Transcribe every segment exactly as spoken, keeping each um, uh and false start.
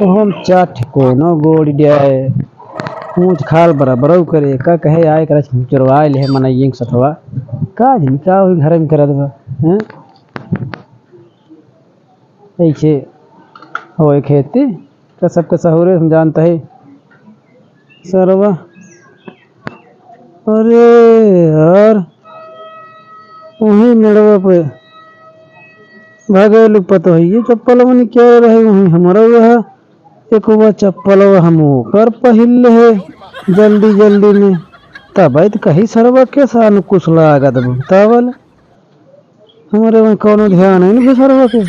ओहम चार ठे कोनो गोड़ जाए, ऊँच खाल बराबरउ करे, का कहे आए करछ चोरवाए लेहे मनइयन के सथवा। का जनी का होई घर में करत बा, हैं? ऐसे होए खेती, का सबके सहूरे हम जानत है। सरवा, अरे यार, वही मेड़वा पे भगेलू पतोहिए चप्पल मने क्या रहे, वही हमारा वह एक वो चप्पल हम ओकर पहिर ले है जल्दी जल्दी में। तब तो कही सरवा के सानुकुछ लागत बतावल। हमरे में कौनो ध्यान है न बसरवा के।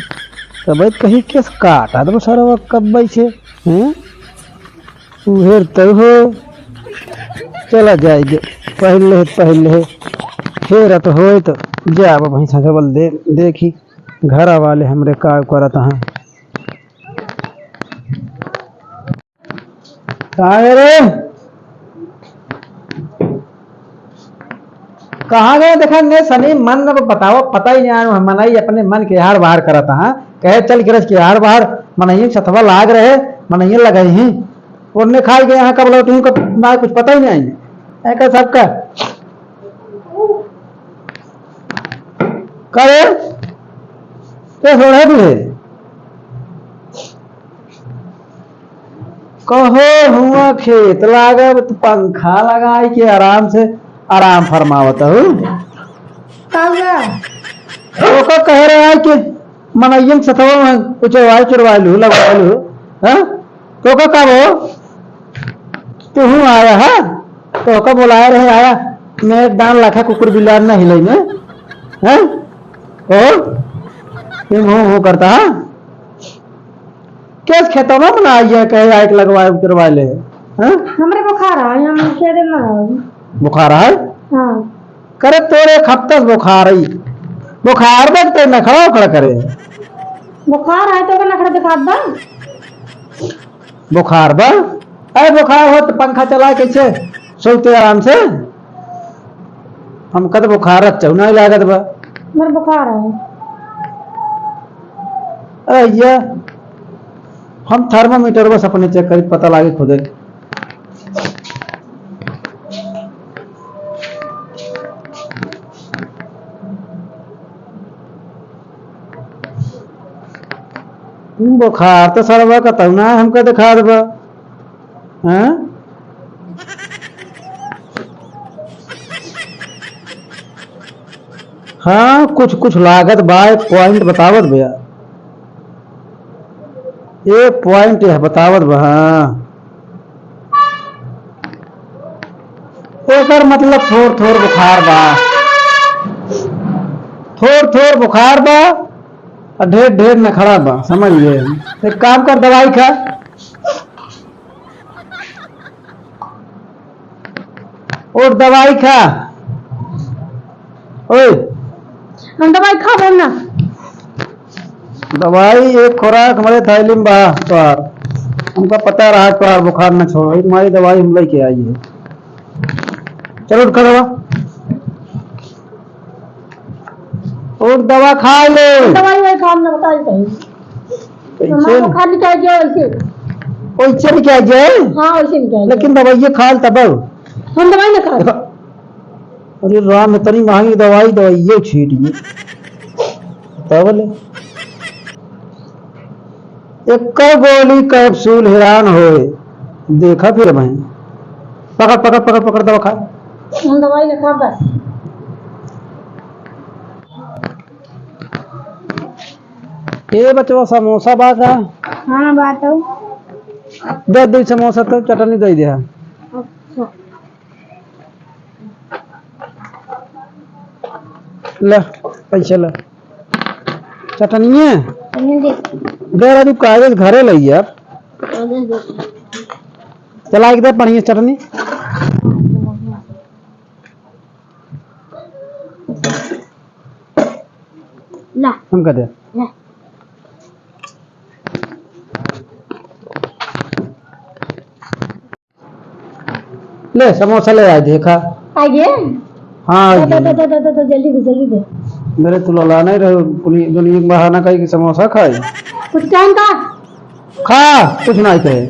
तब कही केस काटा तो बसरवा कब बैठे हैं? उहेर तब हो। चला जाए दे, पहले है, पहले है। फेर तो होए तो जाब वहीं संझवल दे, देखी घर वाले हमरे का करत हैं। कहाँ गए रे? कहाँ गए? देखा ने सनी मन न बताओ, पता ही नहीं आया। मनई अपने मन के हार बाहर करत, हाँ, कहे चल गिरस के हार बाहर, मनई छतवा लाग रहे, मनई लगाई ही। उनने खाई गए यहाँ कब लौटी हूँ, कब ना, कुछ पता ही नहीं। ऐका सबका करे, के थोड़ा भी है। कहो हुआ खेत लागब त पंखा लगाई के आराम से आराम फरमावत हूँ। का हुआ? ओका कह रहा है कि मनइयन सथवा में कुछ वाई चुरवाई लू, लगवाई लू, हाँ? तो का, का वो? तू हूँ आया है? तो का बोलाए रहे आया? मैं दान लाखा कुकुर बिलार ना हिलाई में, हैं? और? ये हूँ हूँ करता है? केस खेतवा में ना आइए, कहे आइक लगवाए, उतरवाए ले, हैं? हमरे बुखार है, हम खेते में ना आए। बुखार है? हाँ। करे तोरे खपतस बुखार है। बुखार बा तो नखड़ा उखड़ा करे। बुखार है तो का नखड़ा दिखात बा? बुखार बा? अरे बुखार हो तो पंखा चला कैसे? सोते आराम से। हमका तो बुखार अच्छा नहीं लागत बा। मेरे बुखार है। अरे ये हम thermometer बस अपने check करी, पता लागे खुदे। बुखार तो सरवा कतौ ना हमका दिखात बा। हाँ? हाँ, कुछ, कुछ लागत बा, एक point बतावत भैया। एक point यह बतावत बा, हाँ। ओकर मतलब थोर, थोर बुखार बा। थोर, थोर बुखार बा, आ ढेर, ढेर नखड़ा बा, समझ गए? एक काम कर, दवाई खा। और दवाई खा। ओए। हम दवाई खाबो ना। दवाई एक खुराक हमारे थैली में बा तोहार। हमका पता रहा तोहार बुखार न छोड़। एक हमारी दवाई हम लेके आई है। चलो उठ खड़ा हुआ। और दवा खा ले। दवाई वही काम ना बताई कहीं। कैसे? हमारा बुखार निकल गया वैसे। वैसे निकल गया? हाँ, वैसे निकल गया। लेकिन दवाई ये खा ले तब। हम दवाई ना खाए। अरे राम, इतनी महंगी दवाई, दवाई ये छीट गई। तब ले। एक गोली capsule हैरान होए। देखा फिर मैं। पकड़, पकड़, पकड़, पकड़, दवा खा। हम दवाई ना खा बस। ए बचवा, समोसा बा का? हाँ, बा तो। दे दे समोसा तो चटनी दे दे। अच्छा। ले, पैसे ले। चटनिया? चटनी दे। दे राजू, कागज घरे ले यार। कागज दे। चला एक दे बढ़िया चटनी। ला। हमका दे। ला। ले, समोसा ले आ, देखा। आ गए? हाँ, आ दे, गए। दे, दे, दे, दे, जल्दी दे, जल्दी दे। मेरे तो लला नहीं रहे, पुलिस, दुनिया के बहाना कही कि समोसा खाई। कुछ टाइम का? खा, कुछ नाहीं कहे।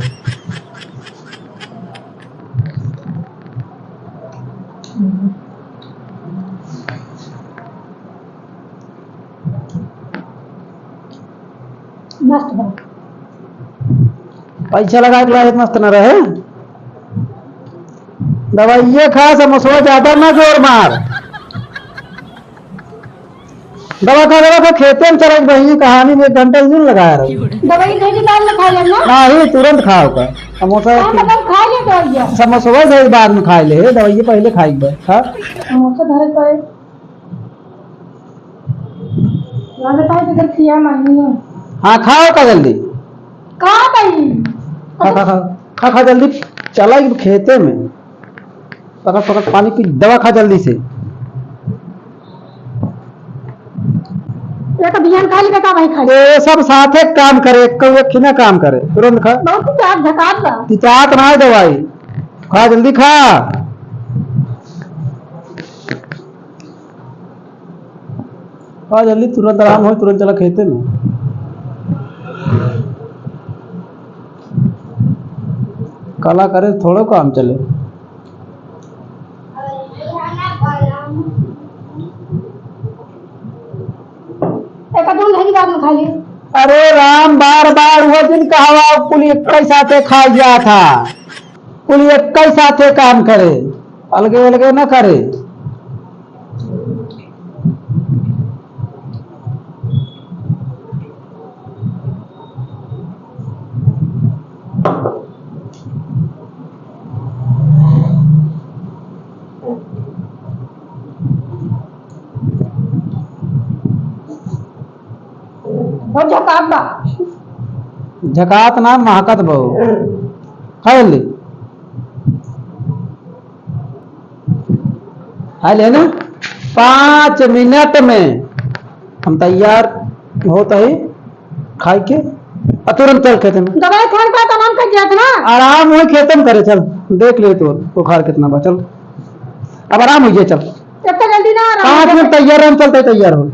मस्त बा। पैसा लगा के लायक मस्त न रहे। दवाइये खा, समोसवा ज्यादा ना जोर मार। दवा खा, दवा खा, खेते में चला के बहिनी कहानी में एक घंटा जून लगाया रहो। दवाई धरी बाद में खा लेना। नहीं, तुरंत खाओ का। समोसा हाँ, मतलब खा ले दवाइया। समोसवा धरी बाद में खाई ले, दवाइये पहले खाई बा। खा। समोसा धरे पड़े। लागत है कि अगर किया मानी है। हाँ, खाओ का जल्दी। का भाई? खा, खा, खा, खा, खा जल्दी। चला खेते में। पकड़, पकड़, पानी पी, दवा खा जल्दी से। ये तो बिहान खा ली बेटा, भाई खा ली। ए, सब साथे काम करे, एक, एक ही ना काम करे, तुरंत खा। बहुत कुछ आप झकात बा। तिचात ना है दवाई, खा जल्दी खा। हाँ, जल्दी तुरंत आराम हो, तुरंत चला खेते में। काला करे थोड़ो काम चले। एक दो घड़ी बाद में खा ली। अरे राम, बार बार वो दिन कहवा कुल एक ही साथे खा गया था। कुल एक ही साथे काम करे, अलगे अलगे न करे। बहुत झकात बा। झकात ना, महकत बा। खा ले। खा ले ना। पाँच मिनट में हम तैयार होत ही खाई के, आ तुरंत चल खेते में। दवाई खान का तमाम कर जात ना। आराम हो खेते में करे, चल देख ले तो बुखार कितना बा, चल अब आराम हो जाए, चल। इतना जल्दी ना आराम पाँच मिनट तैयार रह, चलते तैयार हो।